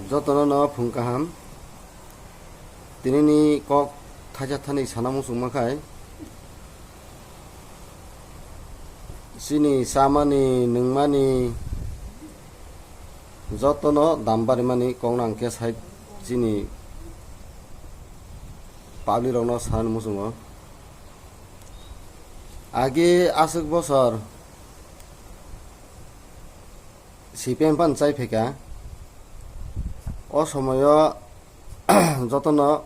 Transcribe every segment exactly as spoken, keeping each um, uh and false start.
Jotono no phung kaham. Tinini kok thaisa thani sana muchungma khai. Chini chamani, nungmani, jotono dam barimani kok nang khe sai chini public rokno sana muchungo. Agi aswk bosor C P M phan chai phaikha. O somoyo jotono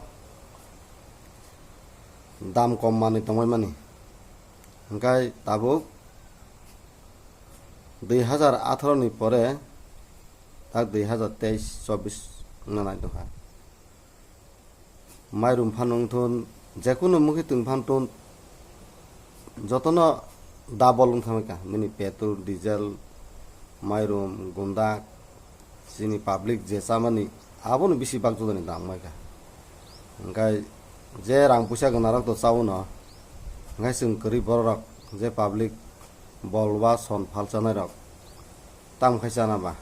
dam kom manwi tongbai mani. Hwnkhe tabuk dui hazar atharo ni pore tak dui hazar teis chobbish wngna nai tongkha. Mairum phano wngthun, jekunu mukhi twng phano tun, jotono double wng thangkha. Nini petrol, diesel, mairum, gundak, chini public je chamani, abono bisi bak jodani dam wngkha. Hwnkhe je rang puisa gwnarok to chao no, hwnkhe chwng kwrwi bororok je public bol ba son phal chanairok tam khai chana ba?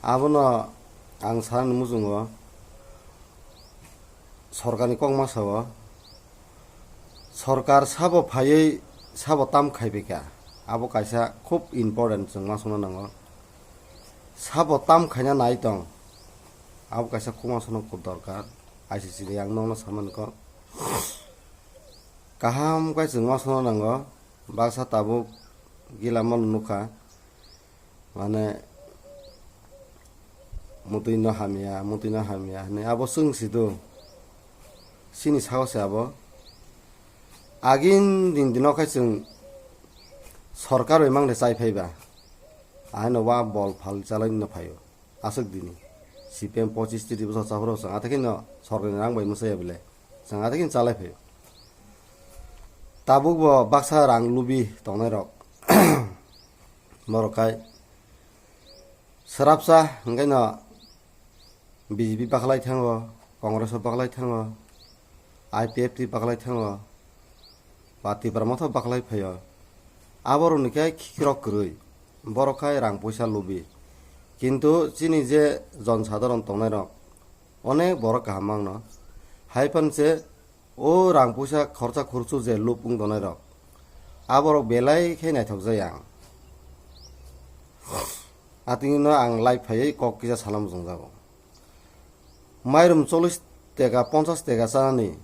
Abono ang sanani muchungo, sorkarni kokma sao, sorkar sabo phaiwi sabo tam khaibaikha, abo kaisa khub important chwng uansukna nango. Sabo tam khaina nai tong, abo kaisa khub uansukna khub dorkar. I C C ni ang nokno samani kok kaham khe chwng uansukna nango. Baksa tabuk gila mano nukha, mane mutwi no hamya, mutwi no hamya hinwi abo chwng si do, chini sago se abo. Agini din dino khe chwng sorkar bai mang de chai phaiba, ahaino wa bol phal chalai no phaio. Aswk dini C P M pochis tris bosor chaphuru chwng athai kheno sorkarni rang bai mwsaya bile, chwng athai kheno chalai phaio. Tabuk bo baksa rang lubi tongnai rok borok kai srapsa hwnkhe no B J P baklai thango, Congress o baklai thango, I P F T baklai thango, ba Tipra Motha baklai phaio. Aborokni khe khikrok kwrwi, borok khai rang puisa lubi. Kintu chini je jon sadharon tongnai rok, onek borok kaham mangno. Hai phan se o rang puisa khorcha khurchu je lub wng tongnai rok, aborok belai khe naithok jai ang. Atwino ang live phaiwi kok kisa sana muchungjago. Mairum chollish teka, ponchash teka chanani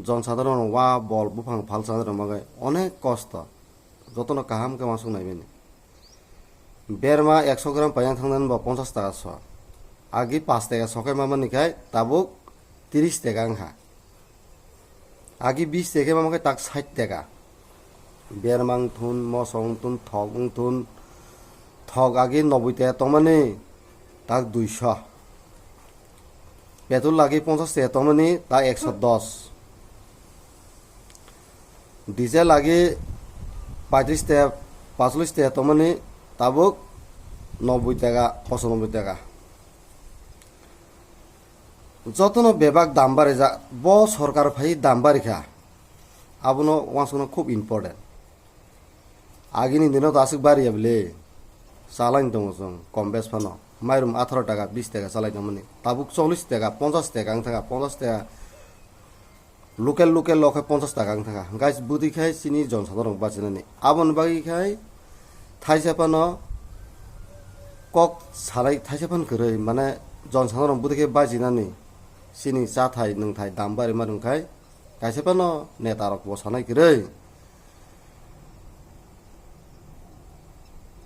jon sadharon wa bol buphang phal chanani rok bagwi onek kosto. Jotono kaham khe uansuk naimani. Berma ekso gram paiyang thangnani bo ponchash taka so. Agi pash teka so khe mamani khai tabuk tris teka wngkha. Agi bis teka mamo khe tak sait teka. Berma wng thun, moso wng thun, thok wng thun. Thok agi noboi teka tongmani tak duiso. Petrol agi ponchash teka tongmani tak ekso dos. Diesel agi paitris teka, pacholish teka tongmani tabuk noboi teka, pochanoboi teka. Jotono bebak dam barijak, bo sorkar phai dam barikha, abono uansukna khub important. Agini dino to aswk bariya bile, chalai tongo chwng kom bes phano, mairum atharo taka, bis taka chalai tongmani, tabuk chollish taka, ponchash taka wng thaka, ponchash taka local local o khe ponchash taka wng thaka. Hwnkhe bwtwi khai chini jon sadharok bachinani. Aboni bagwi khai thaisa phano kok salai thaisa phano kwrwi, mane jon sadharok bwtwi khe bachinani chini chathai nwngthai dam bari ma rwngkhai kaisa phano neta rok bo sanai kwrwi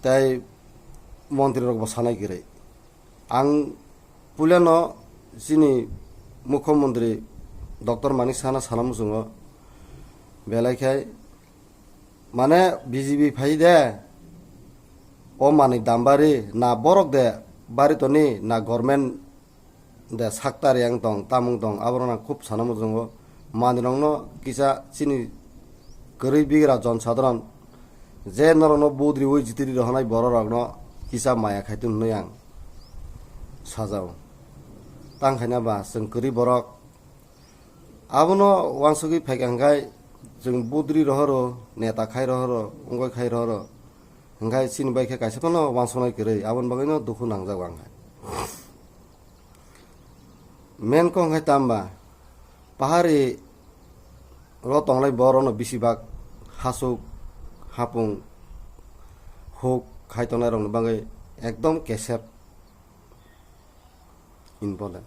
tei montri rok bo sanai kwrwi. Ang puilano chini mukhyamantri Doctor Manik Sahana sana muchungo, belai khai mane B J P phai de, o manwi dam bari na borok de bari toni na government de sakta riyang tong, tamung tong, aborok na khub sana muchungo. Manwirokno kisa chini kwrwi bigra jon sadharon je norokno budriwi jitiri rohornai bororokno kisa maya khaitun hwnwi ang sajao. Tang khaina ba chwng kwrwi borok abono uansugwi phaikha hwnkhe chwng budri rohoro, neta khai rohoro, wngwi khai rohoro. Hwnkhe chini bai khe kaisa phano uansuknai kwrwi, aboni bagwino dukhu nangjago ang hai. Main kok hai tamba pahari ro tonglai borok no bisi bak hasuk hapung huk khai tongnai rok ni bagwi ekdom kesep important.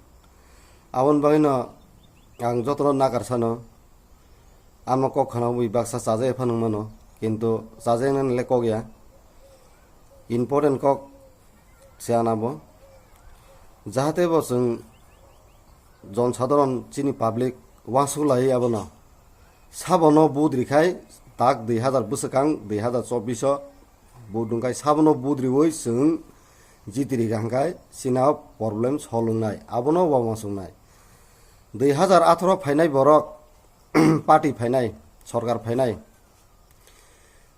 Aboni bagwi no ang jotono nakar sano, ano kok khana wi baksa chajak epha nung mano, kintu chajak nani le kok ya, important kok se ana bo, jahate bo chwng jon sadharon chini public wansuk lai abono, sabono vote rikhai tak dui hazar bwswkang dui hazar chobbish o vote wngkhai sabono vote riwi chwng jiti rikha hwnkhe chini problem solve wngnai, abono wansuknai. Dui hazar atharo phainai borok party phainai, sorkar phainai,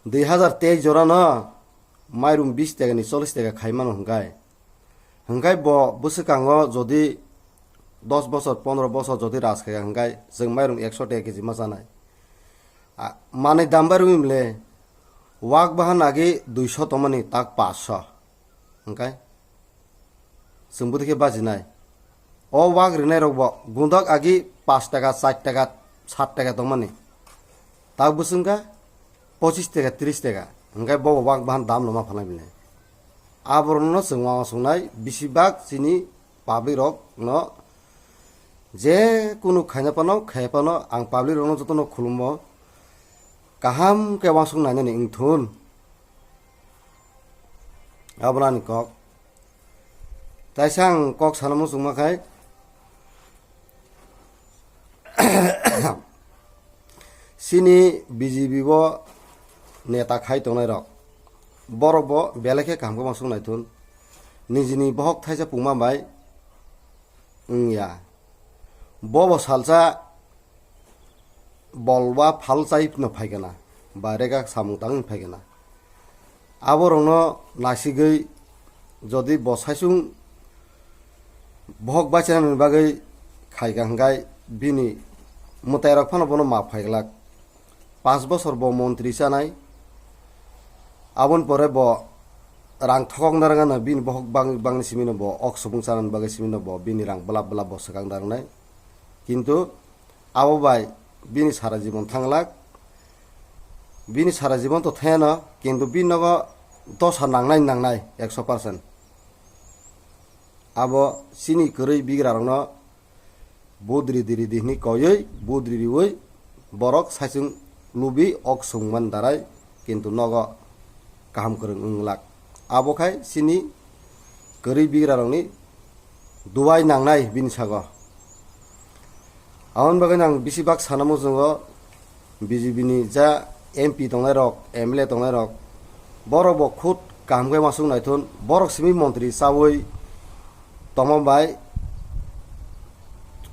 dui hazar teis jorano mairum bis taka ni chollish taka khai mano hwnkhe, hwnkhe bo bwswkango jodi dos bosor pondro bosor jodi raj khaikha hwnkhe chwng mairum ekso taka keji ma chanai. A, manwi dam bai rwngwi mle wak bahan agi duiso tongmani tak paanch so hwnkhe chwng bwtwi khe bajinai. O wak rinai rok bo gundak agi paanch taka, char taka, sat taka tongmani. Tak bwswngkha pochis taka, tris taka. Hwnkhe bo wak bahan dam no ma phalnai bini. Aborokno chwng wansuknai bisi bak chini public rok no je kunu khaina phano, khaya phano ang public rok no jotono khulumo kaham khe wansuk nainani wngthun. Abono ani kok. Taisa ang kok sana muchungma khai chini B J P o neta khai tongnai rok, borok bo belai khe kaham khe wansuk naithun. Nijini bohok thaisa pungma bai wngya. Bobo salsa bolba phal chai no phaikana, ba rega samung tangwi phaikana. Aborokno nasigwi jodi bo saisung bohok bachanani bagwi khaikha hwnkhe bini mwtairok phano bono map phaiglak. Paanch bosor bo montri chanai, aboni pore bo rang thokok narwknano bini bohok bang-, bangni simino bo ok subung chanani bagwi simino bo bini rang bwlap bwlap bo swkang narwknai. Kintu abo bai bini sara jibon thanglak, bini sara jibon to thayano, kintu bini nogo dosa nangnai nangnai ekso percent. Abo chini kwrwi bigrarokno budri diri di hwnwi koiwi budri riwi borok saichung lubi ok sungman darai, kintu nogo kaham kwrwng wnglak. Abo khai chini kwrwi bigrarokni dubai nangnai bini sago. Aboni bagwi ang bisi bak sana muchungo B J P ni ja M P tongnai rok, M L A tongnai rok, borok bo khud kaham khe wasuk naithun, borok simi montri chawi tongma bai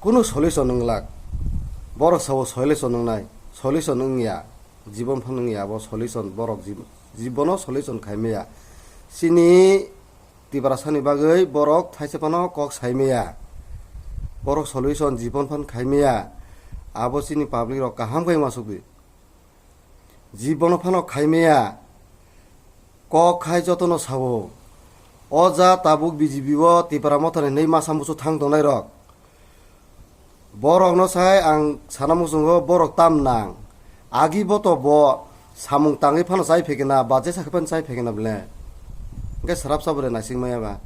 kunu solution wnglak. Borok sabo solution wngnai, solution wngya, jibon phan wngya abo solution, borok jib-, jibono solution khaimaya. Chini Tiprasani bagwi borok thaisa phano kok saimaya, borok solution jibon phan khaimaya, abo chini public rok kaham khe wasuk di. Jibono phano khaimaya, kok khai jotono sao. O ja tabuk B J P o Tipra Mothani hwnwi masa musu thang tongnai rok. Borokno sai ang sana muchungo borok tam nang. Agi bo to bo samung tangwi phano chai phekena, ba jesa khe phano chai phekena bole. Hwnkhe srap sa bole naising maya ba.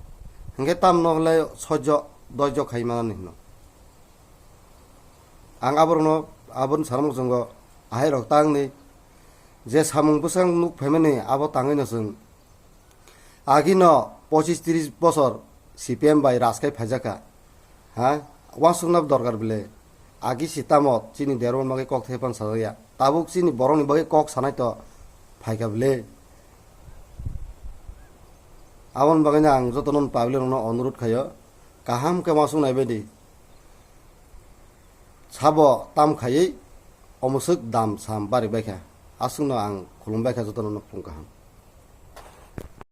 Hwnkhe tam no hwlai soijo doijo khai manani hwno. Ang aborokno aboni sana muchungo ahai rok tangni je samung bwsang nuk phaimani abo tangwi no chwng. Agino pochis tris bosor C P M bai rajkai phaijakha. Ha? Wansukna dorkar bile. Agi si tamo chini dermon bagwi kok thai phan sajak ya. Tabuk chini borokni bagwi kok sanai to phaikha bile. Aboni bagwino ang jotono public rokno onurot khaio. Kaham khe wansuk nai baidi. Sabo tam khaiwi omusuk dam sam bari baikha. Aswkno ang khulum baikha jotono phung kaham.